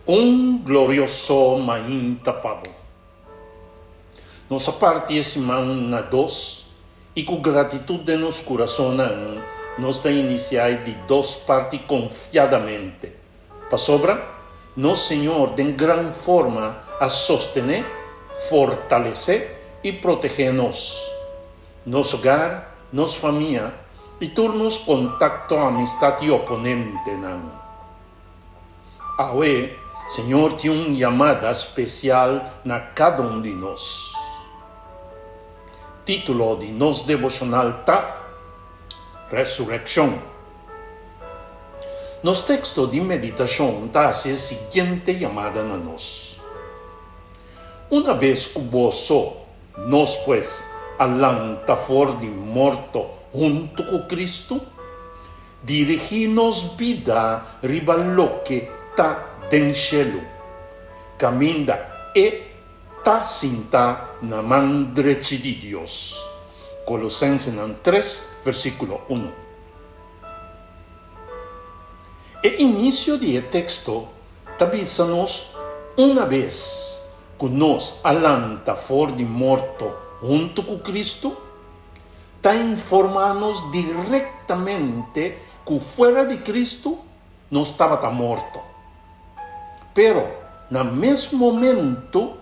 Un glorioso mainta pa bo. Nos a parti e siman na dos i ku gratitut den nos kurasonnan nos ta inisiá e di dos parti konfiadamente, pasobra nos Señor den gran forma a sostené, fortalesé i protegé nos, nos hogar, nos famia i tur nos kontakto, amistat i oponentenan. Awe, Señor tin un yamada spesial na kada un di nos. Título di nos devoshonal ta, Resurekshon. Nos teksto di meditashon ta hasi e siguiente yamada na nos, Una bes ku boso, nos pues, a lanta for di morto huntu ku Kristu, Dirigí nos bida riba loke ta den shelu, kaminda E ta sintá na man drechi di Dios. Kolosensenan tres, versíkulo unu. E inisio di e teksto ta bisa nos unabes ku nos a lanta for di morto huntu ku Kristu, ta informá nos direktamente ku fuera di Kristu nos tabata morto. Pero na mes momentu,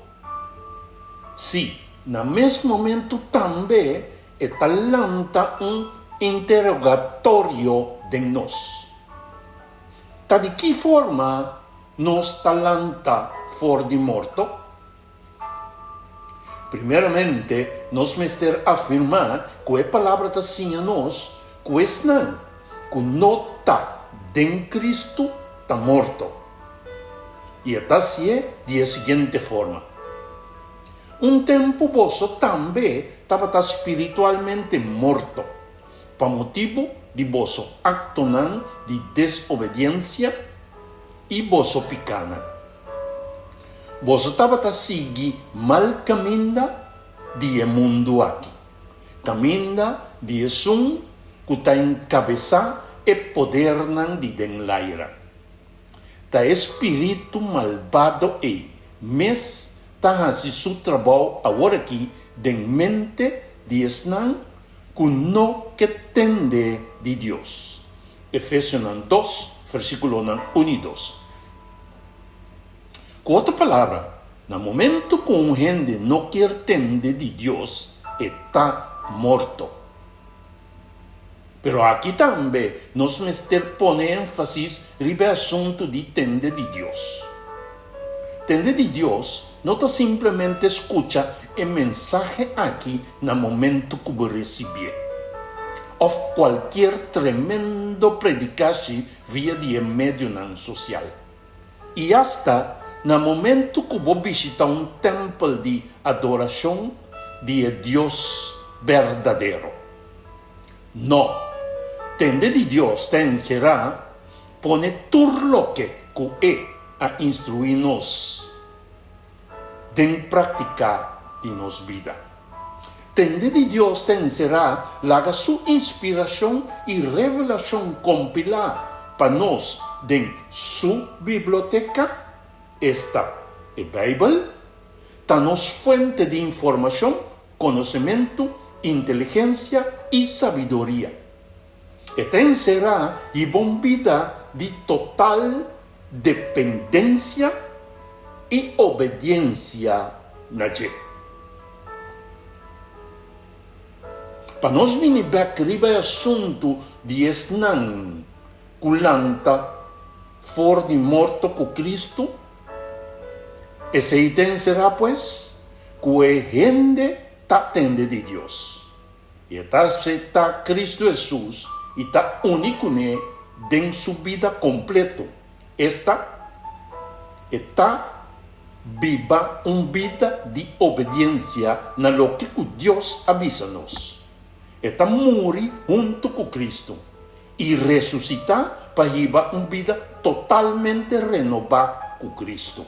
sí, na mes momentu tambe e ta lanta un interogatorio den nos. Ta di ki forma nos ta lanta for di morto? Primeramente, nos mester afirmá ku e Palabra ta siña nos ku esnan ku no ta den Kristu ta morto. I e ta hasié di e siguiente forma, Un tempu boso tambe tabata spiritualmente morto pa motibu di boso aktonan di desobediensia i boso pikánan. Boso tabata sigui mal kaminda di e mundu aki, kaminda di esun ku ta enkabesá e podernan di den laira. Ta e spiritu malbado ei mes ta hasi su trabou aworakí den mente di esnan ku no ke tende di Dios. Efesionan dos, versíkulonan un i dos. Ku otro palabra, na momentu ku un hende no kier tende di Dios, e ta morto. Pero aki tambe nos mester pone énfasis riba e asuntu di tende di Dios. Tende di Dios no ta simplemente skucha e mensahe aki na momentu ku bo risibié, òf kualkier tremendo predikashi via di e medionan sosial. I asta na momentu ku bo bishita un tèmpel di adorashon di e Dios berdadero. No. Tende di Dios ta enserá pone tur loke ku e a instruí nos den práktika di nos bida. Tende di Dios ta enserá laga su inspirashon i revelashon kompilá pa nos den su biblioteka, esta, e Beibel, ta nos fuente di informashon, konosementu, inteligensia i sabiduria. E ta enserá i bon bida di total dependensia i obediensia na dje. Pa nos bini bek riba e asuntu di esnan ku lanta for di morto ku Kristu, esei ta enserá pues ku e hende ta tende di Dios. I e ta aseptá Kristu Hesus i ta uni kuné den su bida kompleto, esta, e ta biba un bida di obediensia na loke ku Dios a bisa nos. E ta muri huntu ku Kristu i resusitá pa hiba un bida totalmente renobá ku Kristu.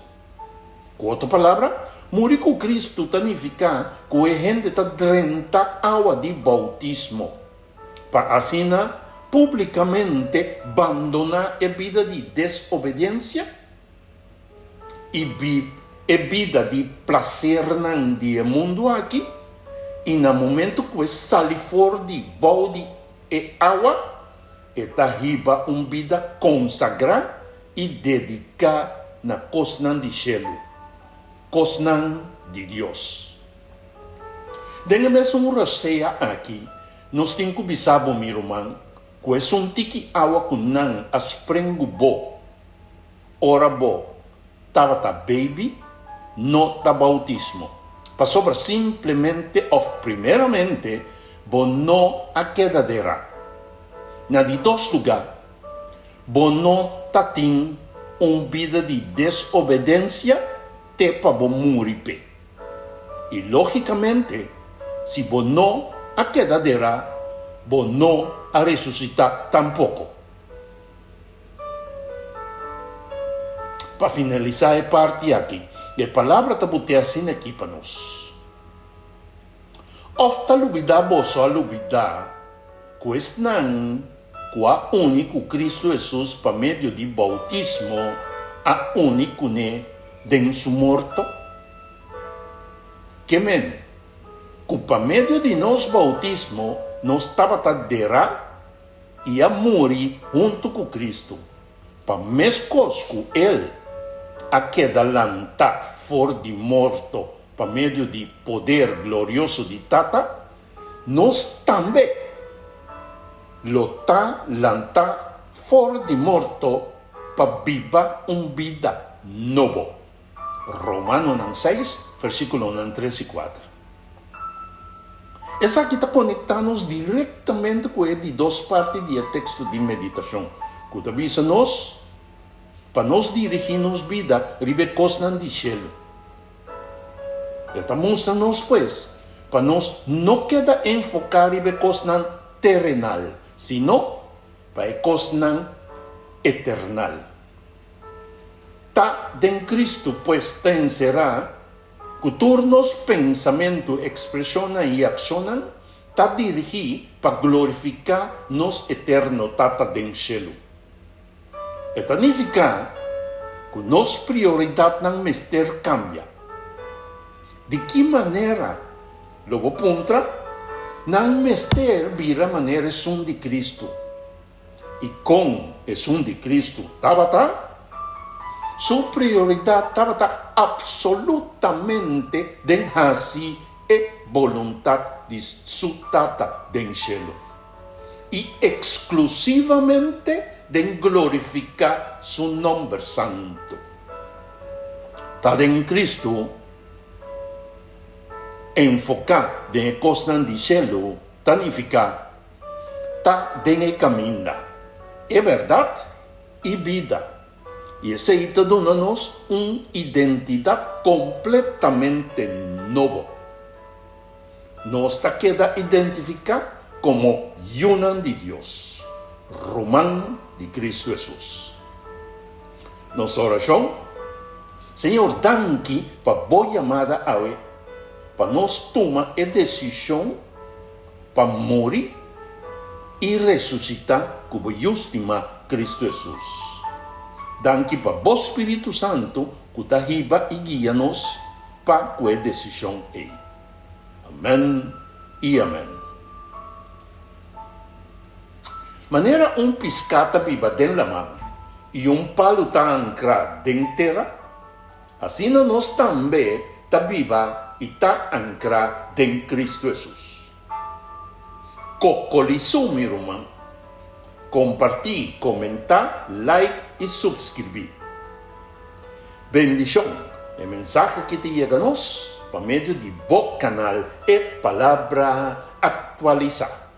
Ku otro palabra, muri ku Kristu ta nifiká ku e hende ta drenta awa di boutismo, pa asina públikamente bandoná e bida di desobediensia. i bib e bida di plasernan di e mundu aki, i na momentu ku e sali for di bou di e awa, e ta hiba un bida konsagrá i dediká na kosnan di shelu, kosnan di Dios. Den e mesun rosea aki, nos tin ku bisa bo, mi ruman, ku esun tiki awa ku nan a sprengu bo ora bo tabata baby no ta bautismo, pasobra simplemente of primeramente bo no a keda derá. Na di dos lugá, bo no ta tin un bida di desobedensia te pa bo muri p'e. I lógikamente, si bo no a keda derá, bo no a resusitá tampoko. Pa finalisá e parti aki, e palabra ta but'é asina aki pa nos, Òf ta lubidá boso a lubidá ku esnan ku a uni ku Kristu Hesus pa medio di boutismo a uni kuné den su morto? Ke men ku pa medio di nos boutismo nos tabata derá i a muri huntu ku Kristu, pa meskos ku El a keda lantá for di morto pa medio di poder glorioso di Tata, nos tambe lo ta lantá for di morto pa biba un bida nobo. Romanonan seis, versíkulonan tres i kuater. Esaki ta konektá nos direktamente ku e di dos parti di e teksto di meditashon, ku ta bisa nos pa nos dirigí nos bida riba e kosnan di shelu. E ta mustra nos, pues, pa nos no keda enfoká riba e kosnan terenal, sino pa e kosnan eternal. Ta den Kristu, pues, ta enserá ku tur nos pensamentu, ekspreshonnan i akshonnan ta dirigí pa glorifiká nos eterno Tata den shelu. E ta nifiká ku nos prioridatnan mester kambia. Di ki manera? Lo bo puntra. Nan mester bira manera esun di Kristu. I kon esun di Kristu tabata? Su prioridat tabata apsolutamente den hasi e boluntat di su Tata den shelu, i eksklusivamente den glorifiká su nòmber santu. Ta den Kristu enfoká den e kosnan di shelu ta nifiká ta den e kaminda, e bèrdat i bida, i esei ta duna nos un identidat kompletamente nobo. Nos ta keda identifiká komo yunan di Dios, ruman di Kristu Hesus. Nos orashon, Señor danki pa bo yamada awe pa nos tuma e desishon pa muri i resusitá ku bo Yu stimá, Kristu Hesus. Danki pa bo spiritu santu ku ta hiba i guia nos pa ku e desishon ei. Amèn i amèn. Manera un piská ta biba den laman i un palu ta ankrá den tera, Asina nos tambe ta biba i ta ankrá den Kristu Hesus. Kokolisú mi ruman. Kompartí, komentá, like i supskribí. Bendishon! E mensahe aki ta yega nos pa medio di bo kanal E Palabra Aktualisá.